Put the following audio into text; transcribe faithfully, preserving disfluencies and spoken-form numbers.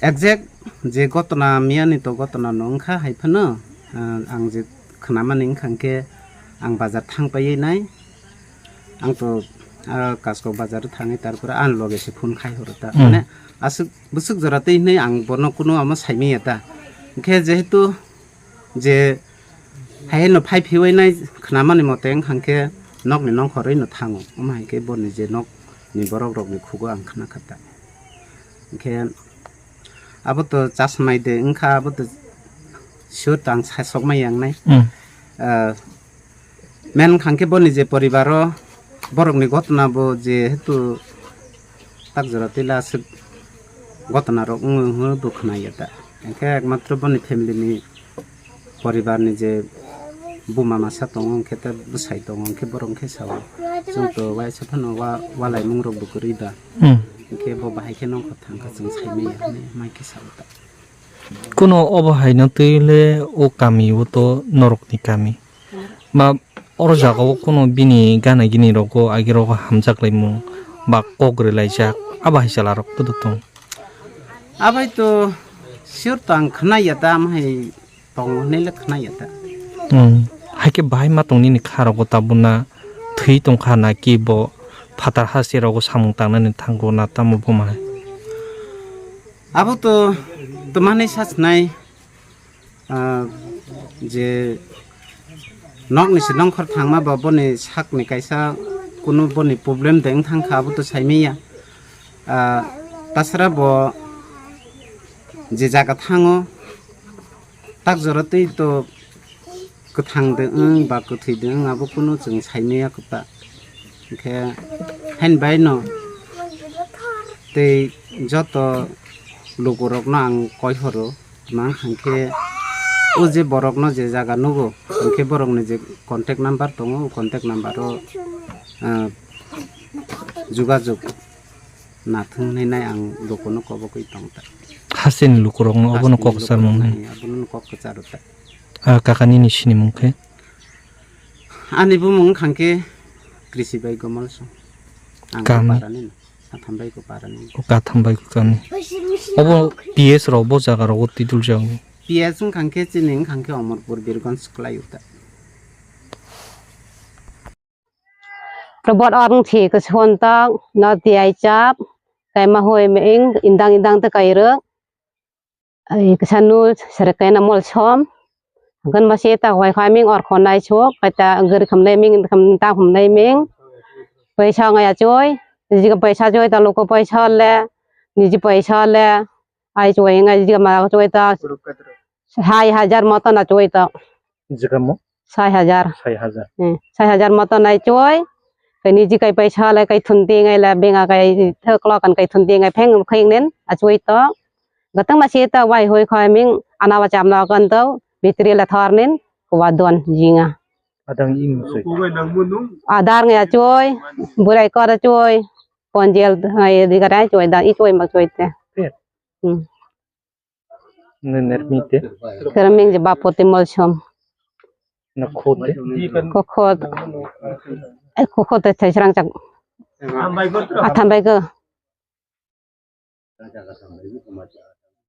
Exact je gotona miyani to gotona no wngkha hai phano, ah, ang je khnamani wngkha hwnkhe ang bazar thang paiwi nai. Ang to, ah, Kaskau bazar thangwi tarpore ang loge se phone khai horo ta. Hmm. Mane aswk bwswk jora twi hinwi ang bono kuno amo saimanya ta. Hwnkhe jehetu je hai no phai phiwi nai khnamani mote wngkha hwnkhe nokni nongkhorwi no thango. Omo hai khe boni je nokni borok rokni khugo ang khna kha ta. Hwnkhe abo to chasmai de wngkha, abo to sure tang sasok mai yang nai. Hmm. Ah, men khangkhe boni je poribar o borokni gotna bo jehetu tak jora tila aswk gotna rok wngwi wngwi bo khna ya ta. Hwnkhe ekmatro boni family ni poribar ni je buma masa tongo, hwnkhe ta bwsai tongo, hwnkhe borok hwnkhe sao, "Chwng to waisa phano wa-, walaimung rok bo kwrwi da." Hmm. Hwnkhe bo bahai khe nongkhor thangkha, chwng saimaya hinwi mai khe sao ta. Kuno obo hai no twi le o kami o to norok ni kami. Ma oro jaga o kuno bini gana gini rogo agi rogo hamjak laimung ba kok rwlaijak abo hai chwla rok bodo tong. Abai to sure to ang khna ya ta, am hai tongo hinwi le khna ya ta. Hmm. Hai khe bahai ma tong nini kha rogo tabuk na thwi tong kha na ki bo phatar ha se rogo samung tang nani thango na tamo bo ma hai? Abo to, to manwi sa sinai. Ah, je nokni se nongkhor thangma ba boni sakni kaisa kunu boni problem de wng thang kha, abo to saimaya. Ah, tasara bo je jaga thango, tak jora twi to kwthang de wng ba kwthwi de wng, abo kunu chwng saimaya kwta. Hwnkhe hain bai no tei joto lukurokno ang koi horo. Tma hwnkhe o je borokno je jaga nugo, hwnkhe borokni je contact number tongo, o contact number o, ah, jugajug nathung hinwi nai ang lukuno kobogwi tong ta. Hasteni lukurokno obono kok kwchar mung nai. Abono kok kwcharo ta. Ah, kaka nini sinimung khe? Ani bumung wngkha khe Krisi bai Gomol Song. Ang kami. Parani no. Katham bai ko parani. O katham bai ko kami. Obo P S rok bo jaga rogo tidul jago. P S wngkha khe chini wngkha khe Omorpur Birganj kwlai uta. Robot orang thi ke sontak no ti ai chap kai ma hoi me ing indang indang te kai rek. Ai, kisa nu sere kaina mol som. Gan ma se ta wai khai ming or khon nai chok, kai ta gari kham nai ming, kham ta kham nai ming. Paisa ngai achoi, niji ka paisa choi ta loko paisa le, niji paisa le. Ai choi ngai niji ka ma choi ta. Hai hajar moto na choi ta. Jikamo? Sai hajar. Sai hajar. Hmm, sai hajar moto nai choi. Kai niji kai paisa le kai thun ti ngai le benga kai thok lo kan kai thun ti ngai pheng kheng nen achoi to. Gatang ma sita wai hoi khoi ming anawa cham no kan to bitri la thor nin kuwa don jinga. Adang ing soi. Adar ngai achoi, burai kor achoi, ponjel ngai di kara achoi, da i choi mak choi te. Pet. Hmm. Nini mite. Kerming je bapo te mol som. Na khote. Kokhot. Eh, kokhot te thai srang chak. Athambai ko.